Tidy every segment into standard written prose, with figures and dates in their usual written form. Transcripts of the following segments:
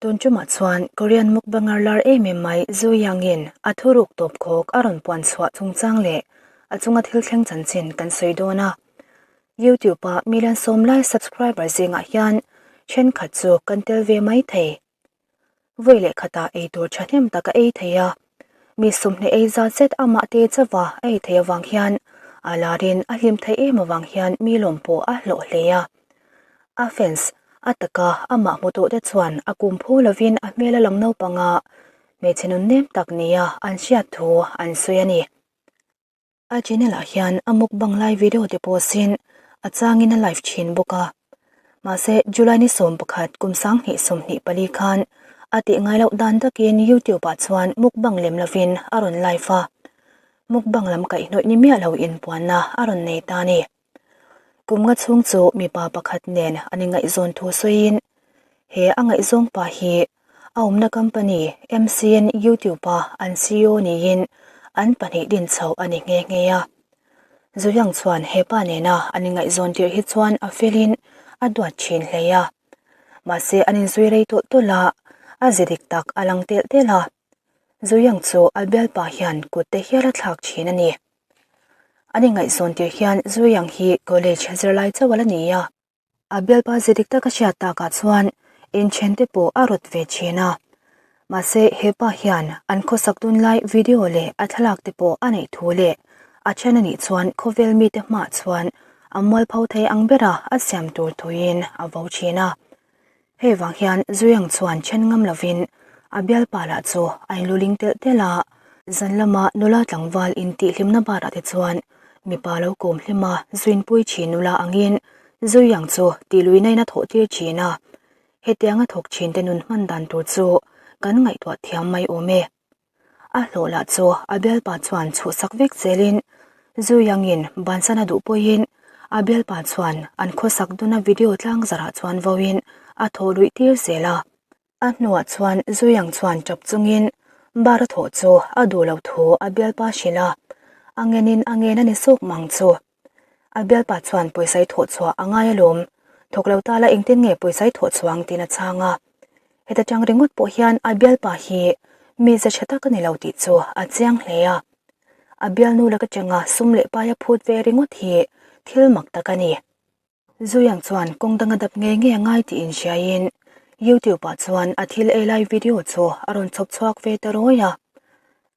Tun tumah chuan Korean mukbanger lar em em mai Zoo Yang-in a thuruk tawpkhawk a rawn puan chhuah chungchang leh a chunga thil thleng chanchin kan sawi dawn a. YouTube-a million sawm lai subscriber zingah hian thenkhat chu kan tel ve mai thei. Vawi leh khatah ei tur thahnem tak a ei thei a, mi sawmhnih ei zat zet amah te chauha a ei theih avang hian a larin a hlim theih em avang hian mi lawm pawh a hlawh hle a. A fans a taka amah hmu tawh te chuan a kum phu lovin a hmel a lang naupang a, hmeichhe nun nem tak nia an hriat thu an sawi a ni. A channel ah hian a mukbang lai video te pawh sin a changin a live thin bawk a. Mahse July ni 11 kum 2024 khan a tih ngai loh dan takin YouTube ah chuan mukbang lem lovin a rawn live a. Mukbang lam kaihhnawih ni miah lo inpuanna a rawn nei ta a ni. Kum nga chhung chu mipa pakhat nen an ingaihzawn thu sawiin he a ngaihzawng pa hi a awmna company MCN YouTube a an CEO niin an pahnih din chho a ni nghe nghe a. Zuyang chuan he pa nena an ingaihzawn tirh hi chuan a felin a duat thin hle a. Mahse an inzui rei tawlh tawlh a, a ze dik tak a lang telh telh a. Zuyang chu a bialpa hian kut te hial a thlak thin a ni. An ingaihzawn tir hian Zuyang hi college zirlai chauh a la ni a. A bialpa ze dik taka hriat takah chuan inthen te pawh a rawt ve thin a. Mahse hepa hian an khawsak tunlai video leh a thlalak te pawh a neih thu leh a then a nih chuan khawvel mite hmaah chuan a mualpho thei ang bera a siam tur thuin a vo thin a. Hei vang hian Zuyang chuan then ngam lovin a bialpa lah chu a inluling telh telh a, zan lama nula tlangval intihhlimna barah te chuan mipa lo kawm hlim a, zuinpui thin nula angin Zuyang chu tihluihna in a thawh tir thin a, hetianga thawk thin te nun hman dan tur chu kan ngaihtuah thiam mai awm e. A hlawh lah chu a bialpa chuan chhuhsak vek zelin Zuyangin bansan a duh pawhin a bialpa chuan an khawsak duna video tlang zarah chuan vauin a thaw luih tir zel a. A hnuah chuan Zuyang chuan tap chungin bar a thawh chu a duh loh thu a bialpa hrilh a, a ngenin a ngen a ni sawk mang chu. A bialpa chuan pawisa i thawh chhuah a ngai alawm, thawk lo ta la engtin nge pawisa i thawh chhuah ang tiin a chhang a. Heta tang ringawt pawh hian a bialpa hi mi ze tha tak a ni lo tih chu a chiang hle a. A bialnu laka tanga sum leh paia phut ve ringawt hi thil mak tak a ni. Zuyang chuan kawng danga dap ngei ngei a ngai tih inhriaiin YouTube ah chuan a thil ei lai video chu a rawn chhawp chhuak ve ta rawi a.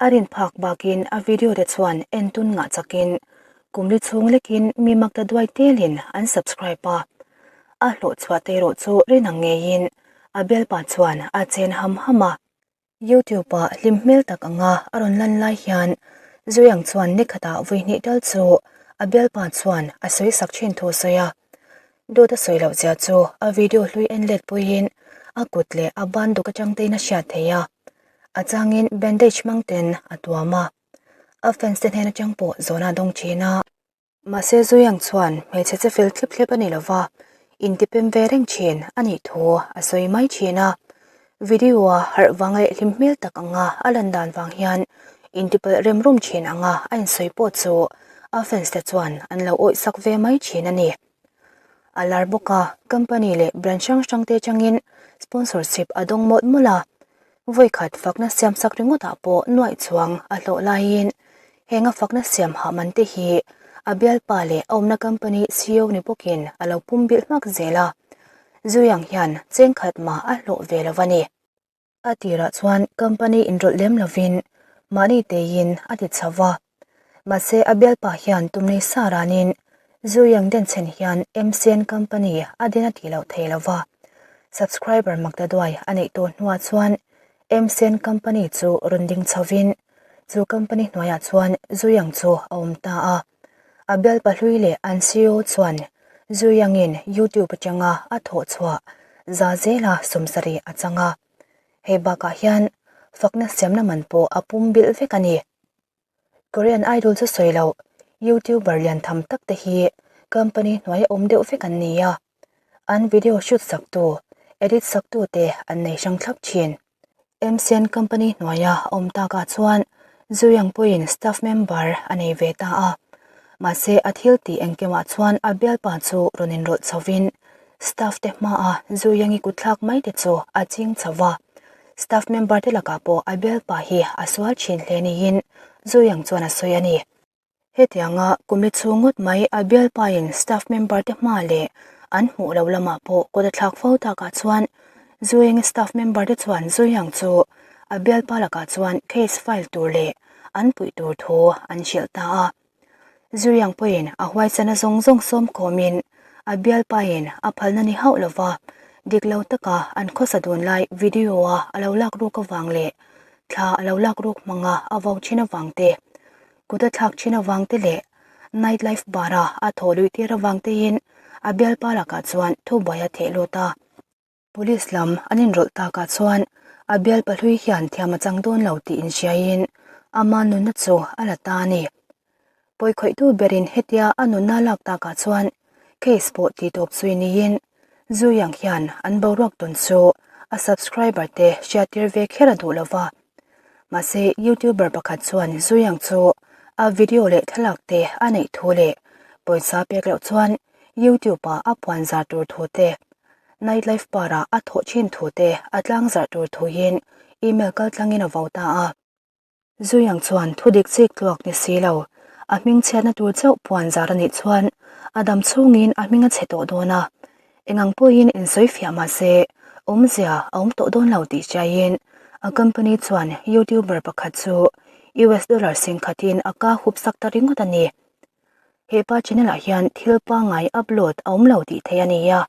A rin phak bakin a video te chuan en tun ngah chakin kum li chhung lekin mi mak ta duai telin an subscribe a. A hlawh chhuah te erawh chu rin ang ngeiin a bialpa chuan a chen ham ham a. YouTube ah hlim hmel tak anga a rawn lan lai hian Zuyang chuan ni khatah vui hnih tal chu a bialpa chuan a sawi sak thin thu a sawi a. Dawt a sawi loh zia chu a video hlui en let puiin a kut leh a ban duk atang tein a hriat thei a. A changin bandage hmang ten a tuam a. A fans te hnen atang pawh zawhna a dawng thin a. Mahse Zuyang chuan hmeichhe che fel thlip thlep a ni lova, intipem ve reng thin a nih thu a sawi mai thin a. Video a harh vang leh hlim hmel tak anga a lan dan vang hian intipalh rem rum thin anga a insawi pawh chu a fans te chuan an lo awih sak ve mai thin a ni. A lar bawk a, company leh brand hrang hrang te atangin sponsorship a dawng mawlh mawlh a. Vawikhat fakna siam sak ringawtah pawh nuaih chuang a hlawh laiin heng a fakna siam hah man te hi a bialpa leh a awmna company CEO ni bawkin a lo pum bilh hmak zel a. Zuyang hian chengkhat mah a hlawh ve lo a ni. A tirah chuan company inrawlh lem lovin mahni teiin a ti chho va. Mahse a bialpa hian tumnei sa ranin Zuyang denchhen hian MCN company a din a tih loh thei lo va. Subscriber maktaduai a neih tawh hnuah chuan MCN company chu rawn ding chhovin chu company hnuaiah chuan Zuyang chu a awm ta a. A bialpa hlui leh an CEO chuan Zuyangin YouTube atanga a thawh chhuah za zela 70 a chang a. Hei bakah hian fakna siamna man pawh a pum bilh vek a ni. Korean Idol chu sawi loh, YouTuber lian tham tak te hi company hnuaia awm deuh vek an ni a. An video shoot saktu, edit saktu te an nei hrang thlap thin. MCN company hnuaia awm takah chuan Zuyang pawhin staff member a nei ve ta a. Mahse a thil tih engkimah chuan a bialpa chu rawn inrawlh chhovin. Staff te hmaa Zuyangi kutthlak mai te chu a ching chho va. Staff member te lakah pawh a bialpa hi a sual thin hle niin Zuyang chuan a sawi a ni. Hetianga kum li chhung ngawt mai a bialpain staff member te hma leh an hmuh lo lamah pawh kut a thlak fo takah chuan Zuyangi staff member te chuan Zuyang chu a bialpa lakah chuan case file tur leh an puih tur thu an hrilh ta a. Zuyang pawhin a huaisana zawng zawng sawm khawmin a bialpain a phalna ni hauh lova dik lo taka an khawsa dun lai video-a a lo lak ruk avang leh thla a lo lak ruk hmanga a vo thin avang te, kut a thlak thin avang te leh night life bar-a a thaw luih tir avang tein a bialpa lakah chuan thubuai a theh lut a. Police lam an inrawlh takah chuan a bialpa hlui hian thiam a chang dawn lo tih inhriaiin ama nunna chu a la ta a ni. Pawikhawihtu berin hetia a nunna lak takah chuan case pawh ti tawp zui niin Zuyang hian an boruak tawn chu a subscriber te hriattir ve kher a duh lova. Mahse YouTuber pakhat chuan Zuyang chu a video leh thlalak te a neih thu leh pawisa pek loh chuan YouTube ah a puan zar tur thu te, Nightlife bar ah a thawh thin thu te a tlang zarh tur thuin email kaltlangin a vo ta a. Zuyang chuan thu dik chik tluak ni si lo, a hming chhiatna tur chauh puan zar a nih chuan a dam chhungin a hming a chhe tawh dawn a. Engang pawhin insawi fiah mah se, awmzia a awm tawh dawn lo tih hriaiin a company chuan YouTuber pakhat chu US dollar singkhatin a ka hup sak ta ringawt a ni. He pa channel ah hian thil pangngai upload a awm lo tih theih a ni a,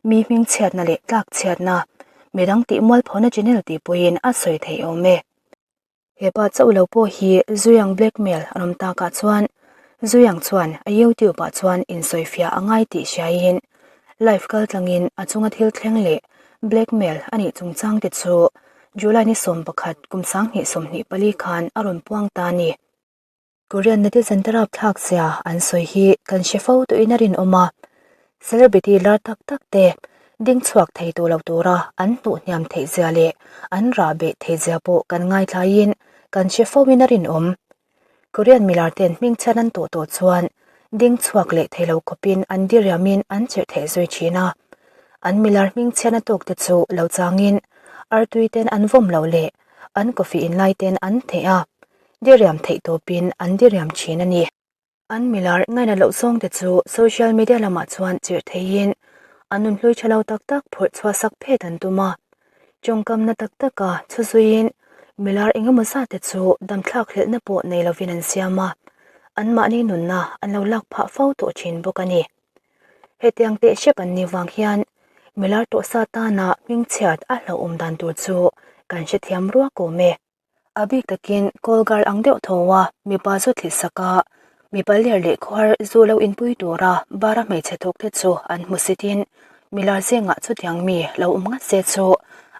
mi hming chhiatna leh tlak chhiatna, midang tih mualphona channel tih pawhin a sawi theih awm e. He pa chauh lo pawh hi Zuyang blackmail an awm takah chuan Zuyang chuan a YouTube ah chuan insawifiah a ngai tih hriaiin live kaltlangin a chunga thil thleng leh blackmail a nih chungchang te chu July ni 11 kum 2024 khan a rawn puang ta a ni. Korean netizen te rapthlak zia an sawi hi kan hre fo tawhin a rinawm a, celebrity lar tak tak te ding chhuak thei tawh lo tura an hnuh hniam theih zia leh an rah beh theih zia pawh kan ngaithlaiin kan hre fo in a rinawm. Korean milar ten hmingchhiat an tawh tawh chuan ding chhuak leh thei lo khawpin an diriamin an chirh theih zui thin a, an milar hmingchhiatna tawk te chu lo changin artui ten an vawm loh leh an coffee in lai ten an theh a. Diriam theih tawpin an diriam thin a ni. An milar ngaina loh zawngte chu social media lamah chuan chirh theiin an nunhlui tha lo tak tak phawrh chhuah sak phet an tum a. Tawngkamna tak taka chhu zuiin milar engemaw zate chu damthlak hlelhna pawh nei lovin an siam a, anmahni nunna an lo lak phah fo tawh thin bawk a ni. Hetiang teh hrep an nih vang hian milar tawh sa tana hmingchhiat a hlauhawm dan tur chu kan hrethiam ruak awm e. A bik takin call girl ang deuh tho a mipa zu thli sak a, mipa ler leh khawhar zu lo inpui tura bar a hmeichhe thawk te chu an hmusitin milar zingah chutiang mi lo awm ngat se chu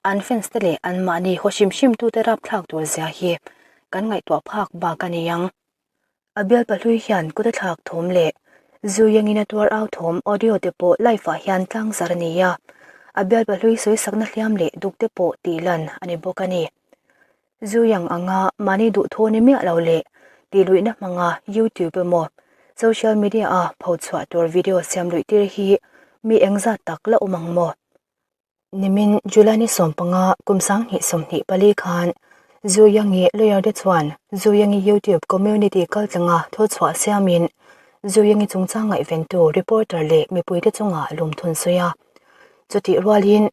an fans te leh anmahni haw hrim hrim tute rapthlak tur zia hi kan ngaihtuah phak bak a ni ang. A bial pahlui hian kut a thlak thawm leh zu iangin a tuar au thawm audio te pawh live ah hian tlang zar a ni a, a bial pahlui sawisakna hliam leh duk te pawh tih lan a ni bawk a ni. Zu iang anga mahni duhthaw ni miah lo leh tih luihna hmanga YouTube emaw social media a phochhuah tur video siam luih tir hi mi engzat tak la awm ang maw? Nimin July ni 15 kum 2024 khan Zuyangi lawyer te chuan Zuyangi YouTube community kaltlanga thuchhuah siamin Zuyangi chungchang ngaihventu reporter leh mipuite chunga lawmthun sawi a. Chutih rualin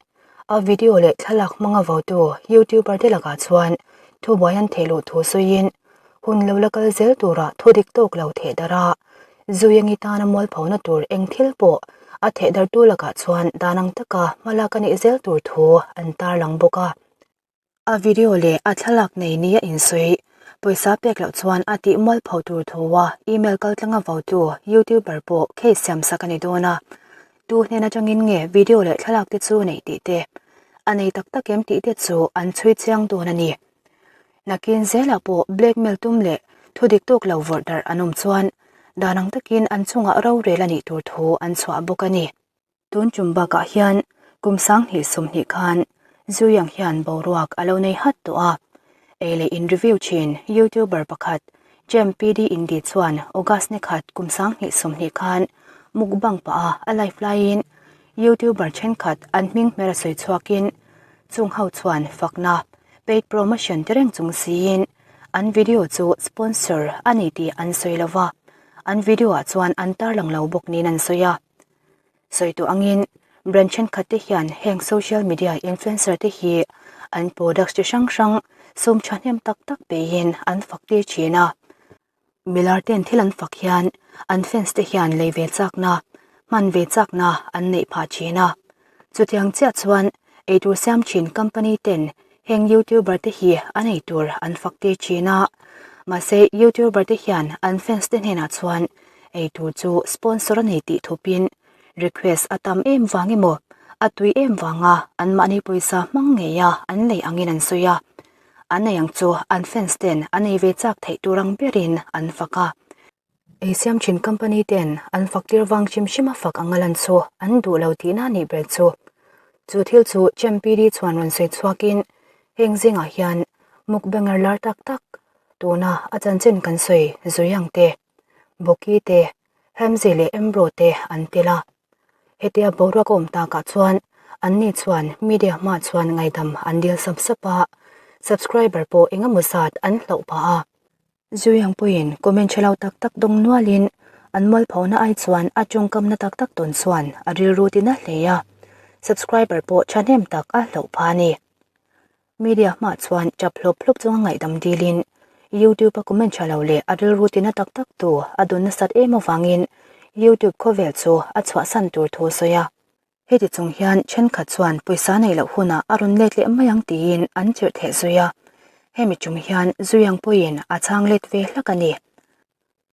a video leh thlalak hmanga votu YouTuber te lakah chuan thubuai an theh luh thu sawiin hun lo la kal zel tura thu dik tawk lo theh darh a, Zuiangi tana mualphona tur eng thil pawh a theh darhtu lakah chuan dan ang taka hmalak a nih zel tur thu an tarlang bawk a. A video leh a thlalak nei nia insawi, pawisa pek loh chuan a tih mualpho tur thua email kaltlanga votu YouTuber pawh case siamsak a ni dawn a, tu hnen atangin nge video leh thlalak te chu neih tih te, a nei tak tak em tih te chu an chhui chiang dawn a ni. Nakin zelah pawh blackmail tum leh thu dik tawk lo vawrh darh an awm chuan dan ang takin an chungah rorel a nih tur thu an chhuah bawk a ni. Tun tum bakah hian kum 2020 khan Zuyang hian boruak a lo nei hat tawh a. Ei leh in review thin YouTuber pakhat Jem PD Indi chuan August ni khat kum 2020 khan mukbang pah a a live laiin. YouTuber thenkhat an hming hmer a sawi chhuakin chung ho chuan fakna, paid promotion ti reng chung siin an video chu sponsor a ni tih an sawi lo va, an video ah chuan an tarlang lo bawk niin an sawi a. Sawi tawh angin brand thenkhat te hian heng social media influencer te hi an products chi hrang hrang sum thahnem tak tak peiin an fak tir thin a. Milar ten thil an fak hian an fans te hian lei ve chakna, hman ve chakna an neih phah thin a. Chutiang chiah chuan eitur siam thin company ten heng youtuber te hi an eitur an fak tir thin a. Mahse youtuber te hian an fans te hnenah chuan eitur chu sponsor a nei tih thupin request a tam em vang emaw a tui em vanga anmahni pawisa hmang ngeia an lei angin an sawi a. An nei ang chu an fans ten an ei ve chak theih tur ang berin an fak a. Ei siam thin company ten an fak tir vang hrim hrim a fak anga lan chu an duh lo tihna a nih ber chu. Chu thil chu Chem PD chuan rawn sawi chhuakin heng zingah hian mukbanger lar tak tak tuna a chanchin kan sawi zui ang te, Boki te, Hamzy leh Embro te an tel a. Hetia boruak a awm takah chuan anni chuan media hma chuan ngaidam an dil sap sap a, subscriber pawh eng emaw zat an hlauh phah a. Zuyang pawhin comment tha lo tak tak dawng nualin an mualphona ai chuan a tawngkamna tak tak tawn chuan a rilru tina hle a, subscriber pawh thahnem tak a hlauh phah a ni. Media hmah chuan tap hlawp hlawp chunga ngaihdam dilin YouTube a comment tha lo leh a rilru tina tak tak tu a dun nasat em avangin YouTube khawvel chu a chhuahsan tur thu a sawi a. Heti chung hian thenkhat chuan pawisa neih loh hunah a rawn let leh mai ang tiin an chirh theh zui a. Hemi chung hian Zuyang pawhin a chhang let ve hlak a ni.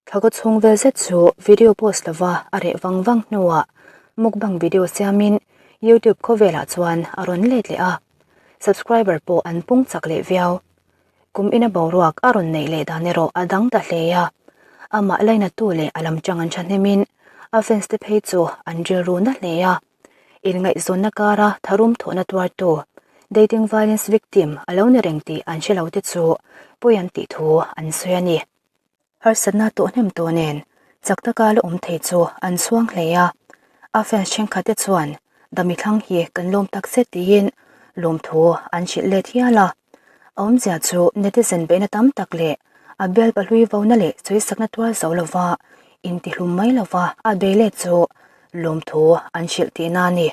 Thlakaw chhung vel zet chu video post lova a reh vang vang hnuah mukbang video siamin YouTube khawvelah chuan a rawn let leh a, subscriber pawh an pung chak leh viau. Kum ina boruak a rawn neih leh dan erawh a dang ta hle a, amah lainatu leh a lam chang an thahnemin a fans te phei chu an rilru na hle a. Inngaihzawnna kara tharum thawhna tuartu, dating violence victim, a lo ni reng tih an hre lo te chu pawi an tih thu an sawi a ni. Harsatna tawh hnem tawh nen chak taka la awm thei chu an chhuang hle a, a fans thenkhat te chuan Dami thlang hi kan lawm tak zet tiin lawmthu an hrilh let hial a. A awmzia chu netizen beihna tam tak leh a bialpa hlui vona leh sawisakna tuar zo lova intihlum mai lova a bei let chu lawmthu an hrilh tihna a ni.